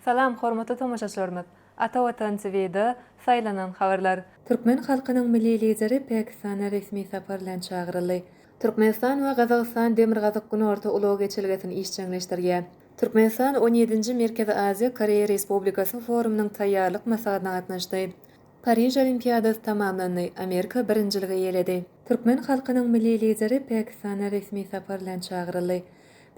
Salam hormatly tomaşaçylarymyz! Ata Watan TV-da saýlanan habarlar. Türkmen halkynyň Milli Lideri Pakistana resmi sapar bilen çagyryldy. Türkmenistan we Gazagystan Demirgazyk-Günorta ulag geçelgesini işjeňleşdirýär. Türkmenistan on ýedinji Merkezi Aziýa, Koreýa Respublikasy forumynyň taýýarlyk maslahatyna gatnaşdy. Pariž Olimpiadasy tamamlandy, Amerika birinjiligi eýeledi. Türkmen halkynyň Milli Lideri Pakistana resmi sapar bilen çagyryldy.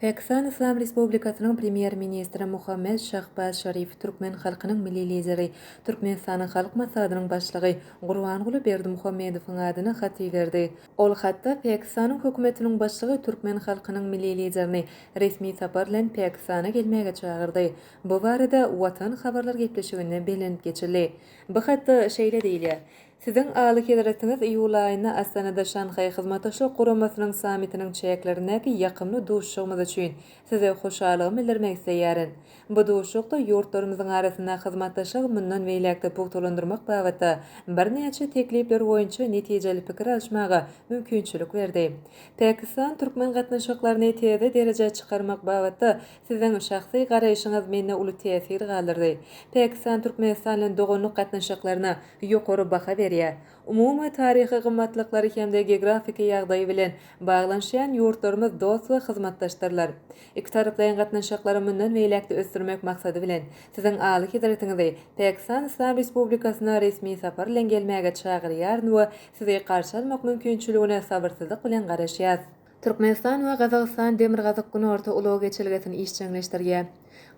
Pakistan Yslam Respublikasynyň Premýer-ministri Muhammed Şahbaz Şarif türkmen halkynyň Milli Lideri, Türkmenistanyň Halk Maslahatynyň Başlygy Gurbanguly Berdimuhamedowyň adyna hat iberdi. Ol hatda Pakistanyň Hökümetiniň Başlygy türkmen halkynyň Milli Liderini resmi sapar bilen Pakistana gelmäge çagyrdy. Bu barada Watan habarlar gepleşiginde bellenip geçildi. Bu hatda şeýle diýilýär, Siziň Alyhezretiňiz iýul aýynda Astanada Şanhaý Hyzmatdaşlyk Guramasynyň sammitiniň çäklerindäki ýakymly duşuşygymyz üçin Size hoşallygymy bildirmek isleýärin. Bu duşuşykda ýurtlarymyzyň arasyndaky hyzmatdaşlygy mundan beýläk-de pugtalandyrmak babatda birnäçe teklipler boýunça netijeli pikir alyşmaga mümkinçilik berdi. Pakistan-türkmen gatnaşyklaryny täze derejä çykarmak babatda Siziň şahsy garaýşyňyz mende uly täsir galdyrdy. Pakistan Türkmenistan bilen doganlyk gatnaşyklaryna ýokary baha berýär. Umumy taryhy gymmatlyklary hem-de geografiki ýagdaýy bilen baglanyşýan ýurtlarymyz dost we hyzmatdaşdyrlar. Ikitaraplaýyn gatnaşyklary mundan beýläk-de ösdürmek maksady bilen, Siziň Alyhezretiňizi Pakistan Yslam Respublikasyna resmi sapar bilen gelmäge çagyrýaryn we Sizi garşy almak mümkinçiligine sabyrsyzlyk bilen garaşýas. Türkmenistan we Gazagystan Demirgazyk-Günorta ulag geçelgesini işjeňleşdirýär.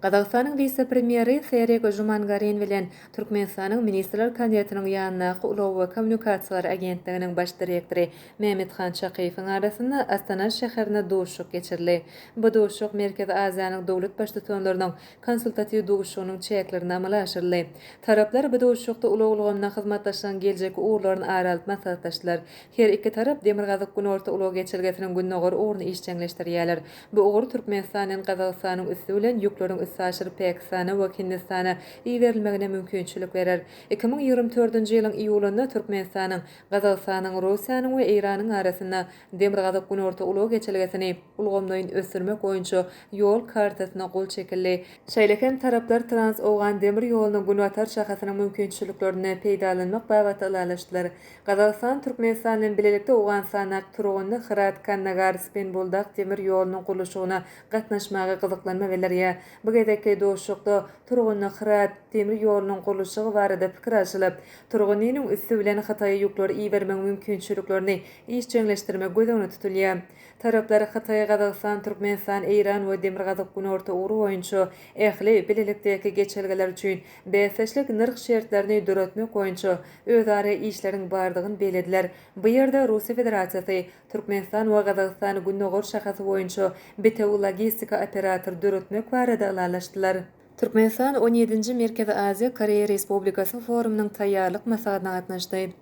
Gazagystanyň wise-premýeri Serik Žumangarin bilen Türkmenistanyň Ministrler Kabinetiniň ýanyndaky Ulag we kommunikasiýalar agentliginiň baş direktory Mämmethan Çakyýewiň arasynda Astana şäherinde duşuşyk geçirildi. Bu duşuşyk Merkezi Aziýanyň döwlet Baştutanlarynyň konsultatiw duşuşygynyň çäklerinde amala aşyryldy. Taraplar bu duşuşykda ulag ulgamynda hyzmatdaşlygyň geljekki ugurlaryny ara alyp maslahatlaşdylar. Her iki tarap Demirgazyk-Günorta ulag geçelgesiniň gündogar ugruny işjeňleşdirýärler. Bu ugur Türkmenistan bilen Gazagystanyň üsti bilen ýükleriň üstaşyr Pakistana we Hindistana iberilmegine mümkinçilik berer. 2024-nji ýylyň iýulynda Türkmenistanyň, Gazagystanyň, Russiýanyň we Eýranyň arasynda Demirgazyk-Günorta ulag geçelgesini ulgamlaýyn ösdürmek boýunça Ýol kartasyna gol çekildi. Şeýle hem taraplar Trans-Owgan demir ýolunyň günbatar şahasynyň mümkinçiliklerinden peýdalanmak babatda ylalaşdylar. Gazagystan Türkmenistan bilen bilelikde Owganystandaky Turgundy, Hyrat, Kandagar, Spinbuldak demir ýolunyň gurluşygyna gatnaşmaga gyzyklanma bildirýär. Bu gezekki duşuşykda Turgundy, Hyrat demir ýolunyň gurluşygy barada pikir alşylyp, Turgundynyň üsti bilen Hytaýa ýükleri ibermegiň mümkinçiliklerini işjeňleşdirmek göz öňünde tutulýar. Taraplar Hytaý, Gazagystan, Türkmenistan, Eýran we Demirgazyk-Günorta ugry boýunça ähli bilelikdäki geçelgeler üçin bäsdeşlik nyrh şertlerini döretmek boýunça özara işleriň bardygyny bellediler. Bu ýerde Russiýa Federasiýasy, Türkmenistan we Gazagystan Gündogar şahasy boýunça bitewi logistika operatory döretmek barada ylalaşdylar. Türkmenistan on ýedinji Merkezi Aziýa, Koreýa Respublikasy forumynyň taýýarlyk maslahatyna gatnaşdy.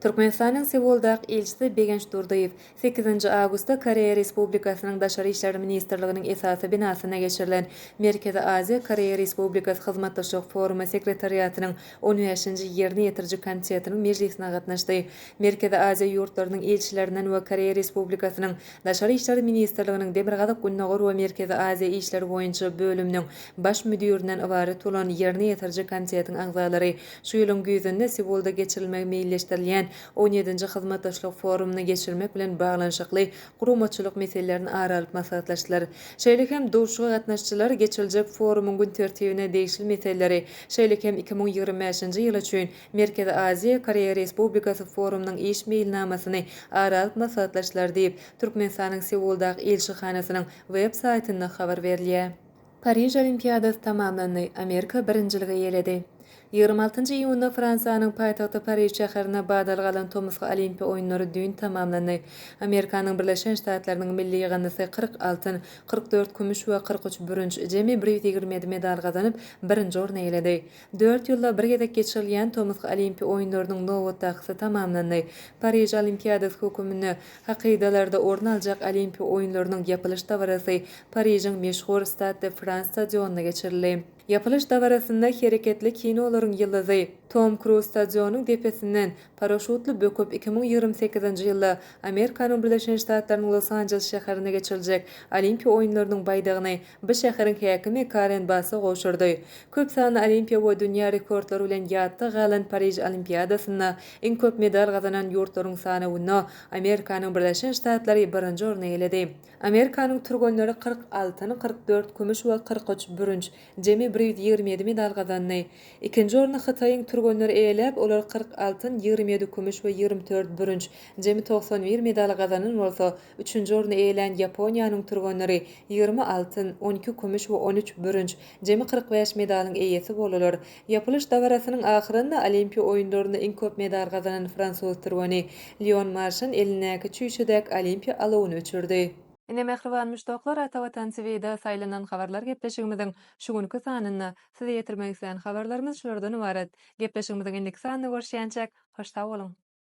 Türkmenistanyň Seuldaky ilçisi Begenç Durdyýew sekizinji awgustda Koreýa Respublikasynyň Daşary işler ministrliginiň esasy binasynda geçirilen Merkezi Aziýa, Koreýa Respublikasy hyzmatdaşlyk forumy sekretariatynyň on bäşinji ýerine ýetiriji komitetiniň mejlisine gatnaşdy. Merkezi Aziýa ýurtlarynyň ilçilerinden we Koreýa Respublikasynyň Daşary işler ministrliginiň Demirgazyk-Gündogar we Merkezi Aziýa işleri boýunça bölüminiň baş müdirinden ybarat bolan ýerine ýetiriji komitetiň agzalary şu ýylyň güýzünde Seulda geçirilmegi meýilleşdirilýän on ýedinji hyzmatdaşlyk forumyny geçirmek bilen baglanyşykly guramaçylyk meselelerini ara alyp maslahatlaşdylar. Şeýle hem duşuşyga gatnaşyjylar geçiriljek forumyň gün tertibine degişli meseleleri, şeýle hem 2025-nji ýyl üçin Merkezi Aziýa, Koreýa Respublikasy forumynyň iş meýilnamasyny ara alyp maslahatlaşdylar diýip, Türkmenistanyň Seuldaky ilçihanasynyň web saýtynda habar berilýär. Pariž Olimpiadasy tamamlandy, Amerika birinjiligi eýeledi. 26 iýunda Fransiýanyň paýtagty Pariž şäherinde badalga alan tomusky Olimpiýa oýunlary düýn tamamlandy. Amerikanyň Birleşen Ştatlarynyň milli ýygyndysy 40 altyn, 44 kümüş we 43 bürünç, jemi 127 medal gazanyp, birinji orny eýeledi. Dört ýylda bir gezek geçirilýän tomusky Olimpiýa oýunlarynyň nobatdakysy tamamlandy. Pariž Olimpiadasy höküminde hakydalarda orun aljak Olimpiýa oýunlarynyň ýapylyş dabarasy Parižiň meşhur Stade de France stadionynda geçirildi. Ýapylyş dabarasynda hereketli kinolaryň ýyldyzy. Tom Kruz stadionyň depesinden paraşutly böküp, 2028-nji ýylda Amerikanyň Birleşen Ştatlarynyň Los-Anjeles şäherinde geçiriljek Olimpiýa oýunlarynyň baýdagyny bu şäheriň häkimi Karen Bassa gowşurdy. Köp sanly olimpiýa we dünýä rekordlary bilen ýatda galan Pariž Olimpiadasynda iň köp medal gazanan ýurtlaryň sanawynda Amerikanyň Birleşen Ştatlary birinji orny eýeledi. Amerikanyň türgenleri 40 altyn, 44 kümüş we 43 bürünç, jemi 127 medal gazandy. Ikinji orny Hytaýyň türgenleri eýeläp, olar 40 altyn, 27 kümüş we 24 bürünç, jemi 91 medal gazanan bolsa, üçünji orny eýelän Ýaponiýanyň türgenleri 20 altyn, 12 kümüş we 13 bürünç, jemi 45 medalyň eýesi boldular. Ýapylyş dabarasynyň ahyrynda Olimpiýa oýunlarynda iň köp medal gazanan fransuz türgeni Leon Marşan elindäki çüýşedäki Olimpiýa alawyny öçürdi. Ine, mähriban muşdaklar, Ata Watan TVde saýlanan habarlar gepleşigimiziň şu günki sanynda size ýetirmek islän habarlarymyz şulardan ybarat. Gepleşigimiziň indiki sanynda görüşýänçäk, hoş sag boluň!